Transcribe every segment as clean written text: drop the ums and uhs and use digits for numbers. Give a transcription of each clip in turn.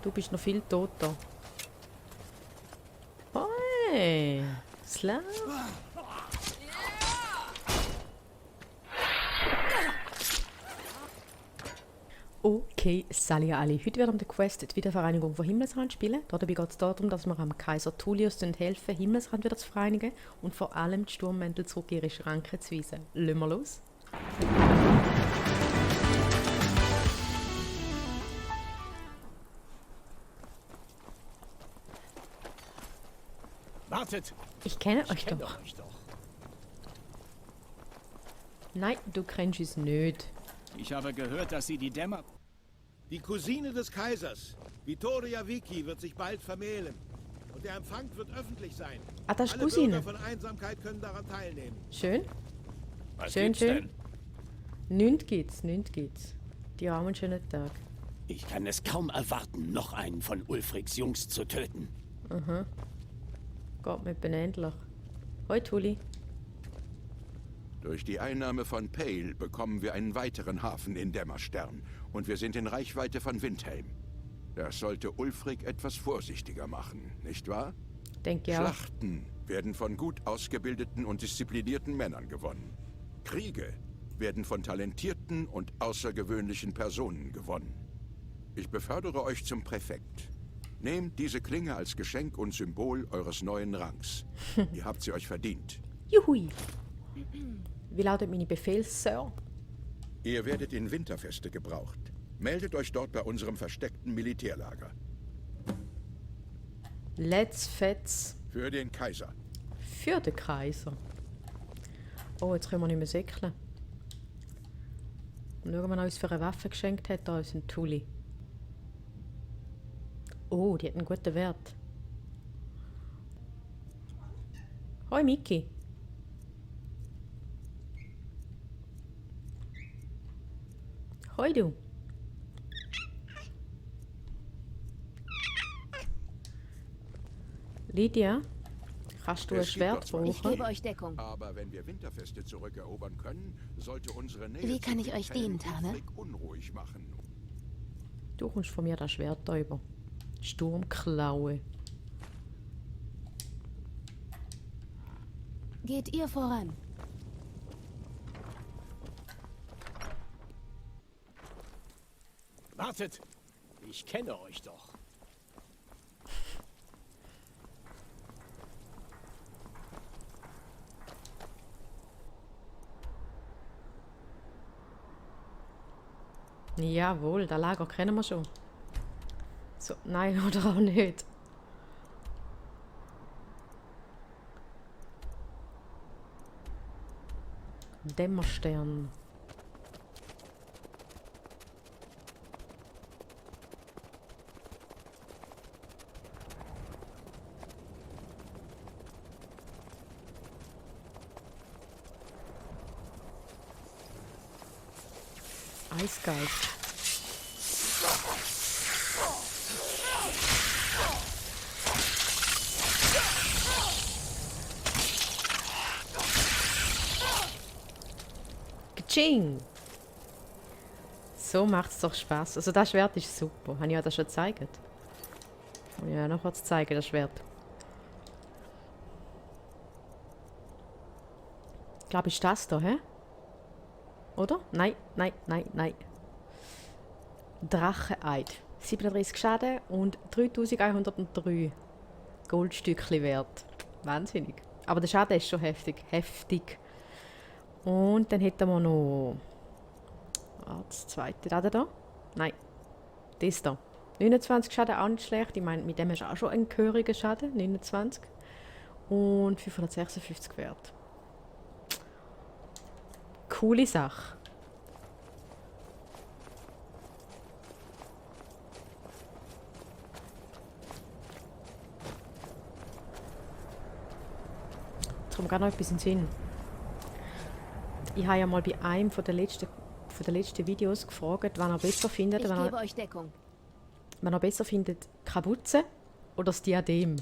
Du bist noch viel toter. Hey, Slav. Okay, salut alle. Heute werden wir die Quest die Wiedervereinigung von Himmelsrand spielen. Dabei geht es darum, dass wir am Kaiser Tullius helfen, Himmelsrand wieder zu vereinigen und vor allem die Sturmmäntel zurück in ihre Schranken zu weisen. Lassen wir los. Wartet! Ich kenne euch kenn doch. euch doch. Nein, du kennst uns nicht. Ich habe gehört, dass Sie die Dämmer... Die Cousine des Kaisers, Vittoria Vici, wird sich bald vermählen. Und der Empfang wird öffentlich sein. Ah, das ist Alle Cousine. Bürger von Einsamkeit können daran teilnehmen. Schön. Was Schön, gibt's schön. denn? Nichts gibt's. Die haben einen schönen Tag. Ich kann es kaum erwarten, noch einen von Ulfriks Jungs zu töten. Geht mir benendlich. Hoi, Tuli. Durch die Einnahme von Pale bekommen wir einen weiteren Hafen in Dämmerstern und wir sind in Reichweite von Windhelm. Das sollte Ulfric etwas vorsichtiger machen, nicht wahr? Denke ja. Schlachten werden von gut ausgebildeten und disziplinierten Männern gewonnen. Kriege werden von talentierten und außergewöhnlichen Personen gewonnen. Ich befördere euch zum Präfekt. Nehmt diese Klinge als Geschenk und Symbol eures neuen Rangs. Ihr habt sie euch verdient. Juhui. Wie lautet meine Befehl, Sir? Ihr werdet in Winterfeste gebraucht. Meldet euch dort bei unserem versteckten Militärlager. Let's Fetz Für den Kaiser. für den Kaiser. Oh, jetzt können wir nicht mehr säckeln. Und schauen, was er uns für eine Waffe geschenkt hat, da ist ein Tuli. Oh, die hat einen guten Wert. Hoi, Miki. Hoi, du. Lydia, kannst du ein Es gibt Schwert dort zwar brauchen? nicht Ich gebe euch Deckung. Aber wenn wir Winterfeste zurückerobern können, sollte unsere Nähe Wie kann zu ich euch Windhelm dienen, Tane? Ulfric unruhig machen. Du kommst von mir das Schwert da über. Sturmklaue. Geht ihr voran. Wartet! Ich kenne euch doch. Jawohl, das Lager kennen wir schon. So, nein, oder auch nicht. Dämmerstern. Eisgeist. Gching! So macht's doch Spaß. Also das Schwert ist super. Habe ich ja das schon gezeigt? Ja, noch kurz zeigen, das Schwert. Ich glaube, ist das da, hä? Oder? Nein. Dracheneid. 37 Schaden und 3103 Goldstückchen wert. Wahnsinnig. Aber der Schaden ist schon heftig. Und dann hätten wir noch... das zweite. Das da? Nein. Das da. 29 Schaden, auch nicht schlecht. Ich meine, mit dem hast du auch schon einen gehörigen Schaden. 29. Und 556 wert. Coole Sache. Jetzt kommt gerade noch etwas in den Sinn. Ich habe ja mal bei einem von den letzten Videos gefragt, wann er besser findet, Ich wenn gebe er, euch Deckung. wenn er besser findet, Kapuze oder das Diadem.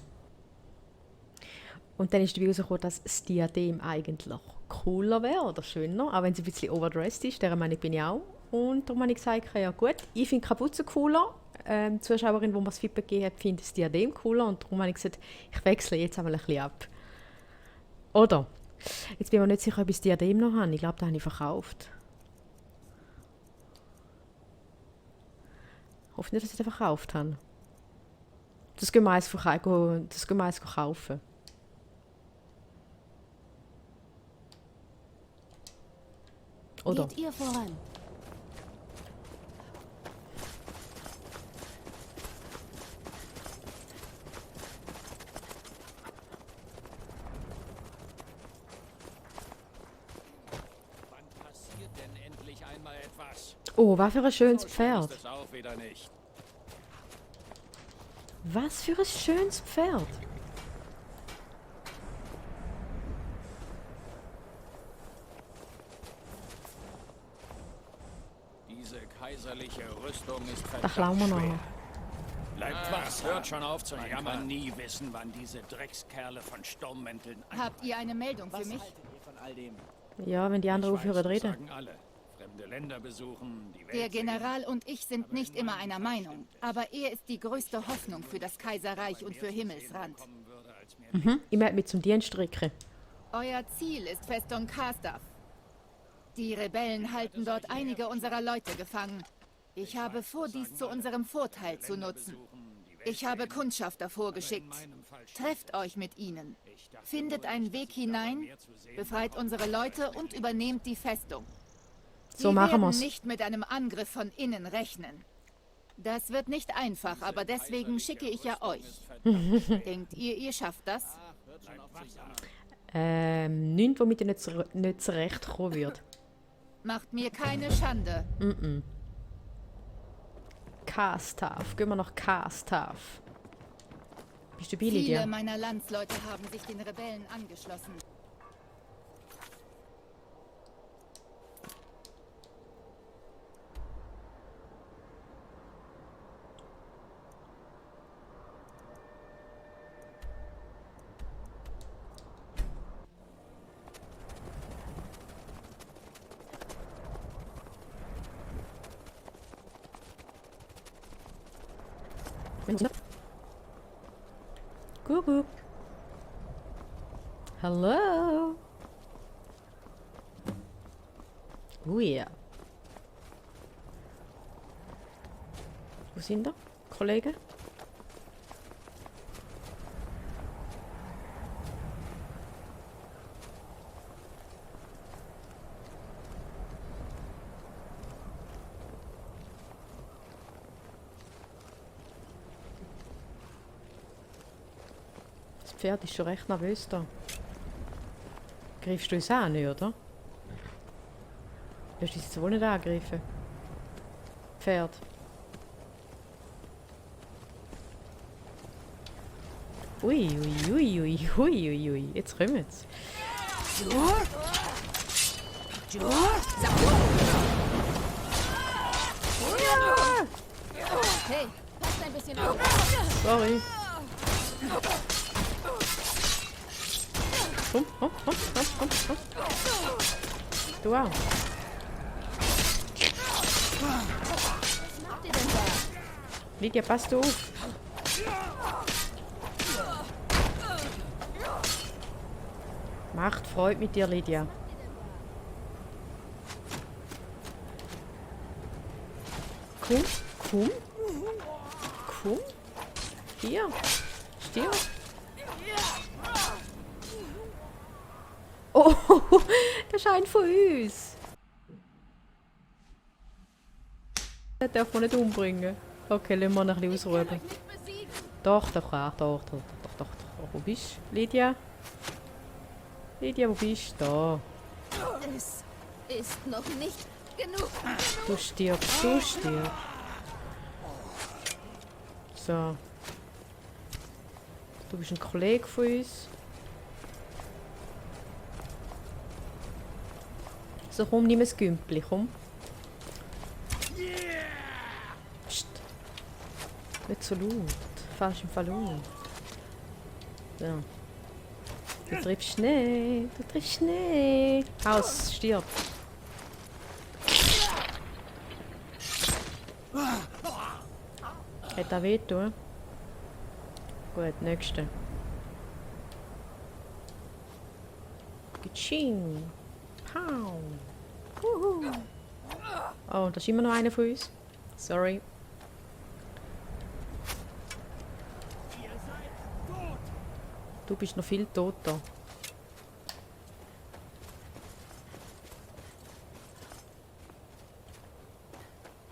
Und dann ist dabei herausgekommen, dass das Diadem eigentlich cooler wäre oder schöner, auch wenn es ein bisschen overdressed ist. Der Meinung bin ich auch. Und darum habe ich gesagt, ja gut, ich finde Kapuze cooler. Zuschauerin, die mir das Feedback gegeben hat, findet das Diadem cooler und darum habe ich gesagt, ich wechsle jetzt einmal ein bisschen ab. Oder? Jetzt bin ich mir nicht sicher, ob ich das Diadem noch habe. Ich glaube, das habe ich verkauft. Ich hoffe nicht, dass ich das verkauft habe. Das gehen wir eins kaufen. Oder? Geht ihr voran. Wann passiert denn endlich einmal etwas? Oh, was für ein schönes So schlimm Pferd. ist es auch wieder nicht. Was für ein schönes Pferd. Diese kaiserliche Rüstung ist Da klauen wir noch. Bleibt was, hört schon auf zu jammern. Man nie wissen, wann diese Dreckskerle von Sturmmänteln Habt ihr eine Meldung für mich? Ja, wenn die anderen aufhören zu das reden. sagen alle. Fremde Länder besuchen, die Welt Der sehen. General und ich sind nicht immer einer Meinung, aber er ist die größte Hoffnung für das Kaiserreich und für Himmelsrand. Kommen würde, als mir Ich möchte mich zum Dienst stricken. Euer Ziel ist Festung Karstaff. Die Rebellen halten dort einige unserer Leute gefangen. Ich habe vor, dies zu unserem Vorteil zu nutzen. Ich habe Kundschafter vorgeschickt. Trefft euch mit ihnen. Findet einen Weg hinein, befreit unsere Leute und übernehmt die Festung. So Wir machen werden wir's. nicht mit einem Angriff von innen rechnen. Das wird nicht einfach, aber deswegen schicke ich ja euch. Denkt ihr, ihr schafft das? Nichts, womit ihr nicht zurechtkommen wird. Macht mir keine Schande. Karstaff. Gehen wir nach Karstaff. Bist du bei, Viele Lydia? meiner Landsleute haben sich den Rebellen angeschlossen. Kuckuck. Hello. Oh ja. Wo sind da, Kollegen? Das Pferd ist schon recht nervös da. Greifst du uns an, nicht, oder? Du hast uns jetzt wohl nicht angegriffen. Pferd. Ui, ui, ui, ui, ui, ui, ui. Jetzt kommen's. Hey, passt ein bisschen auf. Sorry. Komm, komm, komm, komm, komm, komm. Du auch. Was macht ihr denn da? Lydia, pass du auf. Macht Freude mit dir, Lydia. Komm, komm. Komm. Hier. Stirb. Oh, das ist ein von uns. Den darf man nicht umbringen. Okay, lassen wir ihn ein bisschen ausruhen. Doch, doch, doch. Wo bist du, Lydia? Lydia, wo bist du? Da. Es ist noch nicht genug. Du stirbst, du stirbst. So. Du bist ein Kollege von uns. So, komm, nimm ein Gümpli, komm. Psst. Nicht so laut. Falsch im Fall laut. So. Du triffst Schnee. Du triffst Schnee. Aus, stirb. Hat er wehtun? Gut, nächste. Gitsching. Pow. Huhu. Oh, da ist immer noch einer von uns. Sorry. Du bist noch viel toter.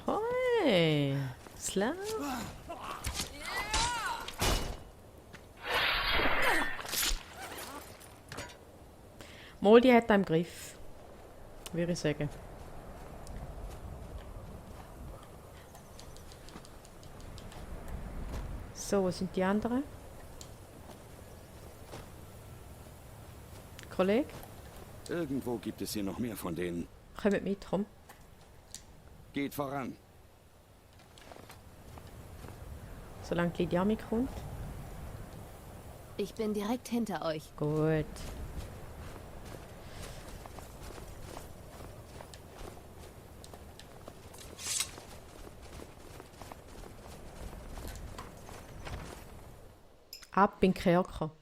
Hoi! Slav! Moldi hat einen im Griff. Würde ich sagen. So, wo sind die anderen? Kollege? Irgendwo gibt es hier noch mehr von denen. Kommt mit, komm. Geht voran. Solange die Lydia mitkommt. Ich bin direkt hinter euch. Gut. Ab in den Kerker.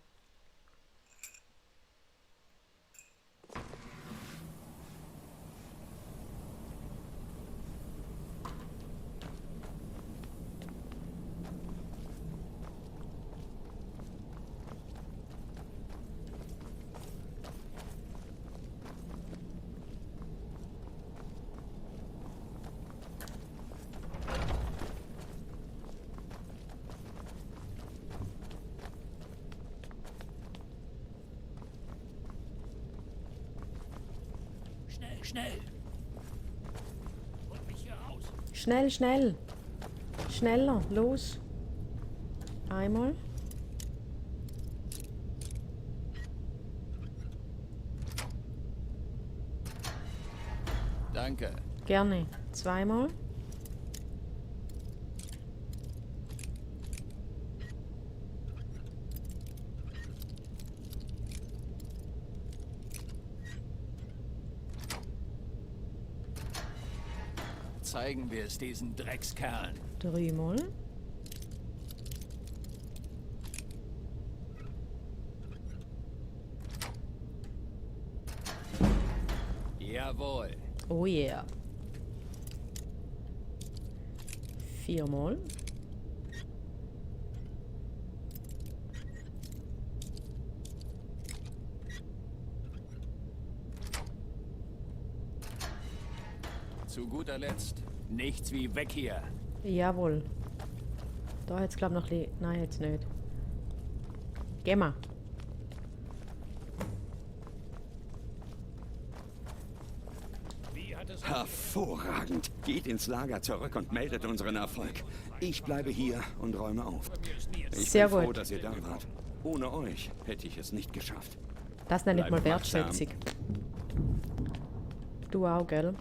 Schnell, schnell! Holt mich hier raus! Schnell, schnell. Schneller, los. Einmal. Danke. Gerne. Zweimal. Zeigen wir es diesen Dreckskerlen. Dreimal. Jawohl. Oh yeah. Viermal. Zu guter Letzt. Nichts wie weg hier. Jawohl. Da hat's glaube noch nein, jetzt nicht. Geh mal. Wie hat es Hervorragend. Geht ins Lager zurück und meldet unseren Erfolg. Ich bleibe hier und räume auf. Ich Sehr bin froh, gut. dass ihr da wart. Ohne euch hätte ich es nicht geschafft. Das nenne ich mal Bleib wachsam. Wertschätzung. Du auch, gell?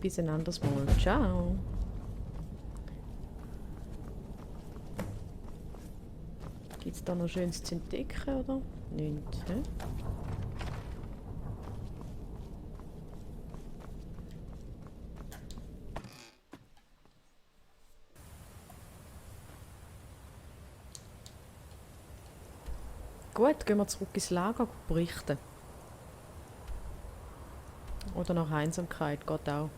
Bis ein anderes Mal. Ciao. Gibt's da noch Schönes zu entdecken, oder? Nicht, hä? Gut, gehen wir zurück ins Lager berichten. Oder nach Einsamkeit, geht auch.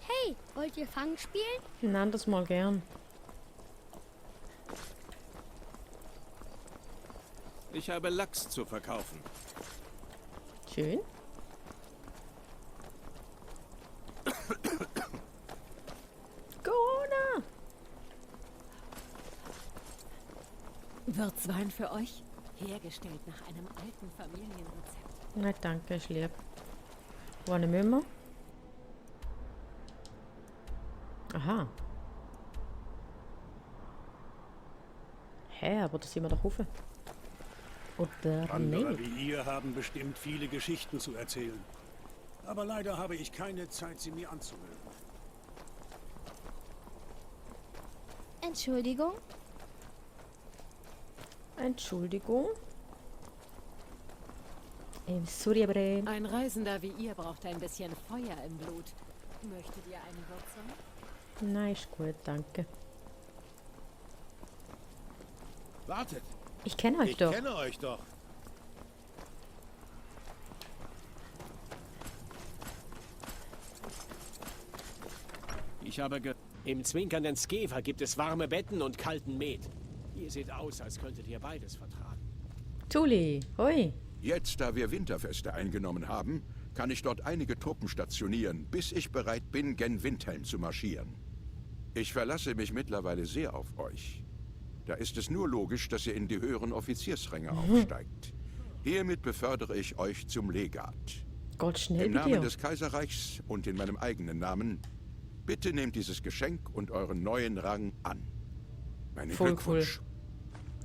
Hey, wollt ihr Fang spielen? Ein anderes Mal gern. Ich habe Lachs zu verkaufen. Schön. Corona! Würzwein für euch? Hergestellt nach einem alten Familienrezept. Nein, danke, ist lieb. Wohin müssen wir? Aha. Hä, aber da sind wir doch rauf. Oder Andere nicht? wie ihr haben bestimmt viele Geschichten zu erzählen. Aber leider habe ich keine Zeit, sie mir anzuhören. Entschuldigung? Entschuldigung. Im Suryabre. Ein Reisender wie ihr braucht ein bisschen Feuer im Blut. Möchtet ihr einen Würzer? Nein, ist gut, danke. Wartet, Ich kenne euch ich doch. kenne euch doch. Ich habe Im zwinkernden Skever gibt es warme Betten und kalten Met. Ihr seht aus, als könntet ihr beides vertragen. Tuli, hoi. Jetzt, da wir Winterfeste eingenommen haben, kann ich dort einige Truppen stationieren, bis ich bereit bin, gen Windhelm zu marschieren. Ich verlasse mich mittlerweile sehr auf euch. Da ist es nur logisch, dass ihr in die höheren Offiziersränge aufsteigt. Hiermit befördere ich euch zum Legat. Gott, schnell Im bei Namen dir. des Kaiserreichs und in meinem eigenen Namen, bitte nehmt dieses Geschenk und euren neuen Rang an. Meinen Voll Glückwunsch.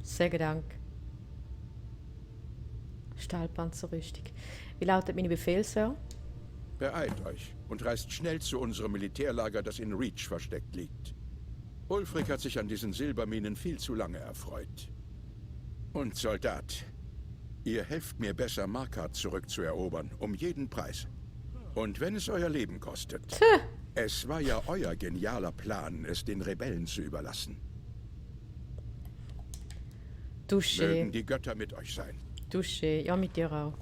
Sehr Dank. Stahlpanzerrüstung. Wie lautet meine Befehlswehr? Beeilt euch und reist schnell zu unserem Militärlager, das in Reach versteckt liegt. Ulfric hat sich an diesen Silberminen viel zu lange erfreut. Und Soldat, ihr helft mir besser, Markart zurückzuerobern, um jeden Preis. Und wenn es euer Leben kostet. Es war ja euer genialer Plan, es den Rebellen zu überlassen. Dusche. Mögen die Götter mit euch sein. Dusche. Ja, mit dir auch.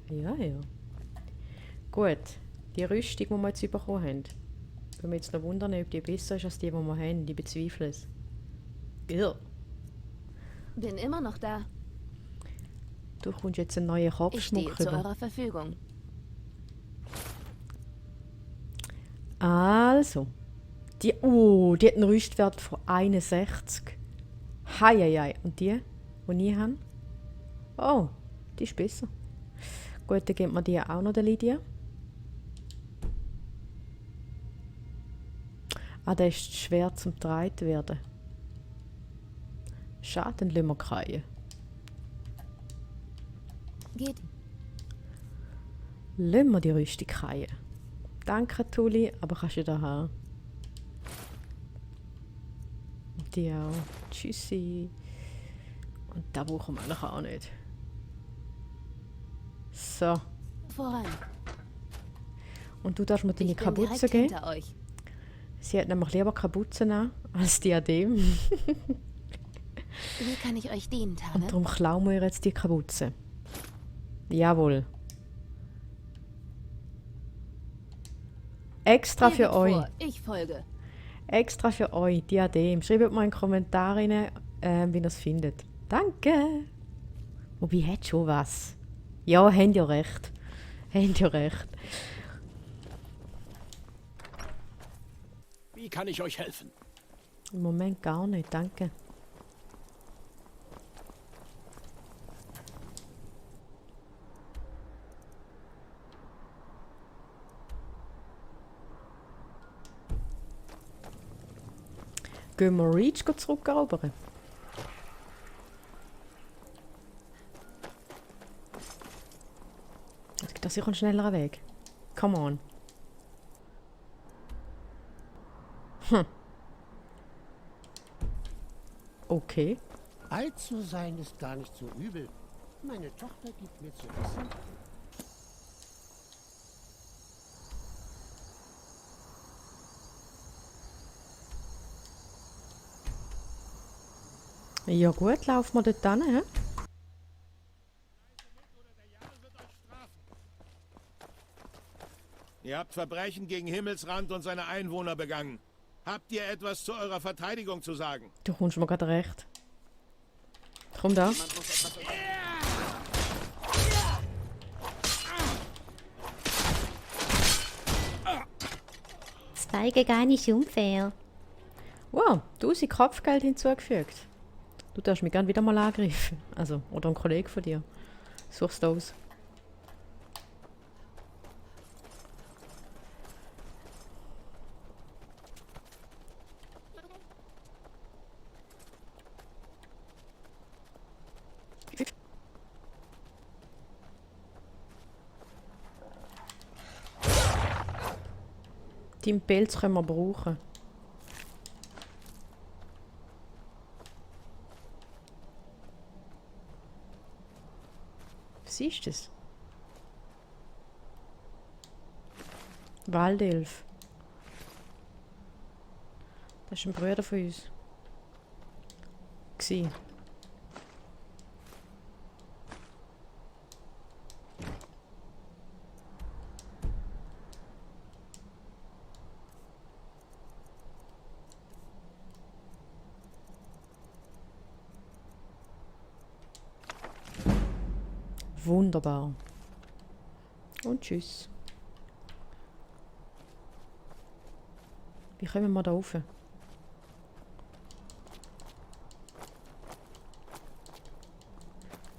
Ja, ja. Gut. Die Rüstung, die wir jetzt bekommen haben. Wenn wir jetzt noch wundern, ob die besser ist als die wir haben. Die bezweifle es. Ja. Bin immer noch da. Du kommst jetzt einen neuen Ich stehe Kopfschmuck zu rüber. eurer Verfügung. Also. Die hat einen Rüstwert von 61. Heieiei. Und die ich habe? Oh, die ist besser. Gut, dann geben wir die auch noch der Lydia. Ah, das ist schwer zum getragen werden. Schade, dann lassen wir keinen. Geht. Lassen wir die Rüstung keinen. Danke, Tuli, aber kannst du da haben. Und die auch. Tschüssi. Und da brauchen wir eigentlich auch nicht. So. Voran. Und du darfst mir deine Ich bin Kapuze direkt geben. hinter euch. Sie hat nämlich lieber Kapuzen an als Diadem. Wie kann ich euch dienen, Tane? Und darum klauen wir ihr jetzt die Kapuze. Jawohl. Extra Ihr für geht euch. vor, ich folge. Extra für euch, Diadem. Schreibt mal in die Kommentare rein, wie ihr es findet. Danke. Wobei, hat schon was. Ja, habt ihr recht. Habt ihr recht. Wie kann ich euch helfen? Im Moment gar nicht, danke. Gehen wir Reach zurückerobern? Es gibt doch sicher einen schnelleren Weg. Come on. Okay. Alt zu sein ist gar nicht so übel. Meine Tochter gibt mir zu essen. Ja gut, laufen wir dort hin, hä? Ihr habt Verbrechen gegen Himmelsrand und seine Einwohner begangen. Habt ihr etwas zu eurer Verteidigung zu sagen? Du kommst mir gerade recht. Komm da. Zweige gar nicht unfair. Wow, 1000 Kopfgeld hinzugefügt. Du darfst mich gerne wieder mal angreifen. Also, oder ein Kollege von dir. Such's aus. Deinen Pelz können wir brauchen. Was ist das? Waldelf. Das ist ein Bruder von uns. Gsi. Wunderbar. Und tschüss. Wie kommen wir da rauf?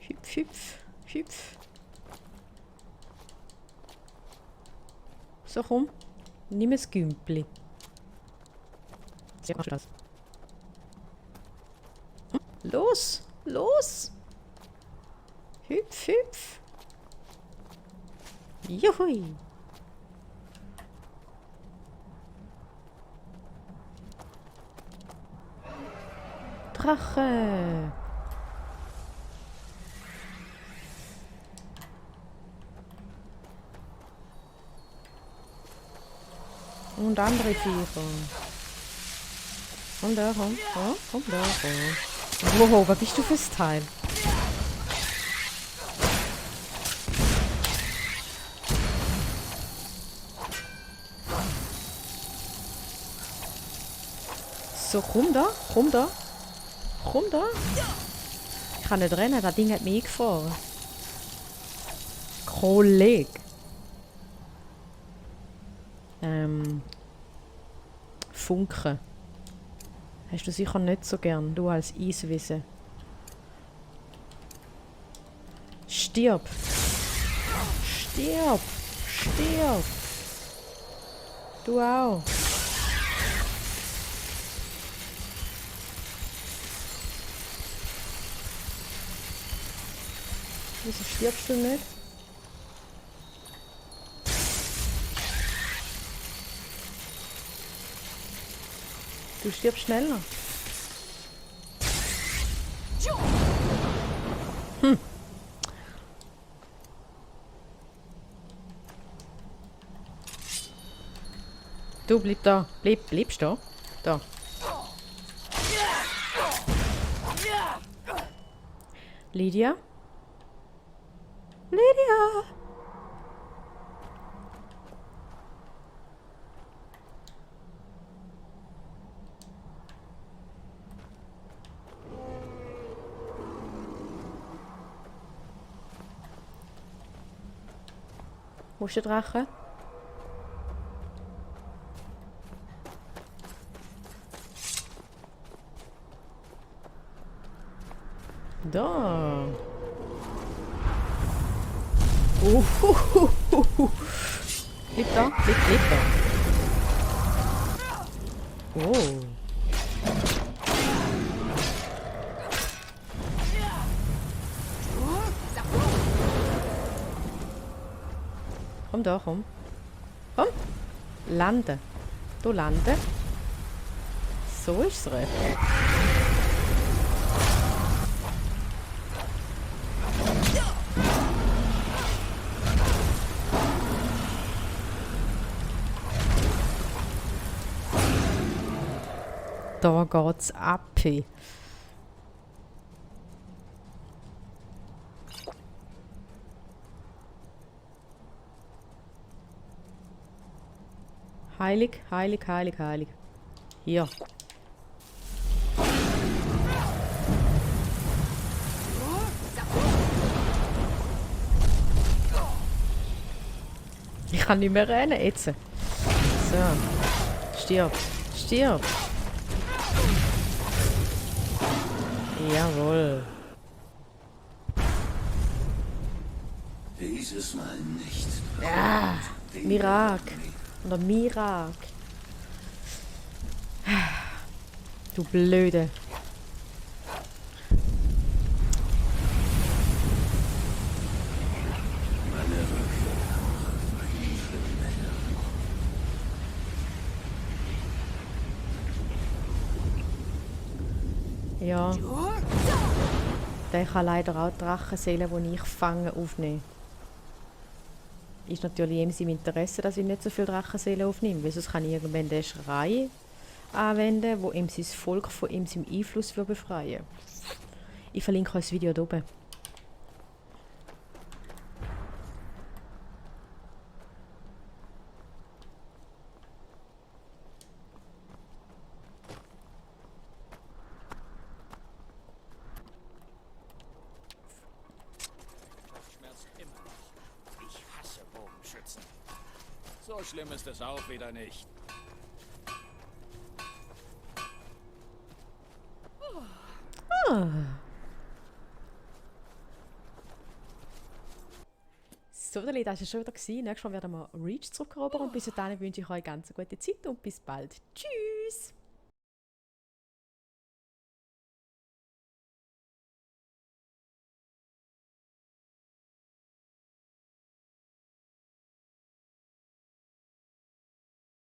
Hüpf, hüpf, hüpf. So, komm. Nimm das Gümpli. Sehr machst du das. Los, los. Hüpf, hüpf. Juhui. Drache. Und andere Viecher. Komm da, komm. Oh, komm da, komm. Wow, was bist du fürs Teil? So, komm da, komm da. Komm da. Ich kann nicht rennen, das Ding hat mich eingefahren. Kollege. Funken. Hast du sicher nicht so gern, du als Eiswesen. Stirb. Stirb. Stirb. Du auch. Wieso stirbst du nicht? Du stirbst schneller. Hm. Du bleib da. Bleibst da. Da. Lydia? Lydia! Wo ist der Drache? Da. Bleib da, bleib da. Oh. Komm da, komm. Komm. Lande. Du lande. So ist es recht. Da geht's ab. Heilig, heilig, heilig, heilig. Hier. Ich kann nicht mehr rennen jetzt. So. Stirb. Stirb. Jawohl. Dieses Mal nicht. Ja, Mirak. Oder Mirak. Du Blöde. Ja. Der kann leider auch die Drachenseelen, die ich fange, aufnehmen. Ist natürlich in seinem Interesse, dass ich nicht so viele Drachenseelen aufnehme, weil sonst kann ich irgendwann den Schrei anwenden, wo ihm sein Volk von ihm seinem Einfluss befreien will. Ich verlinke euch das Video hier oben. Schmerzt immer noch. Ich hasse Bogenschützen. So schlimm ist es auch wieder nicht. So, das war es schon wieder. Nächstes Mal werden wir Reach zurückerobern und bis dahin wünsche ich euch eine ganz gute Zeit und bis bald. Tschüss!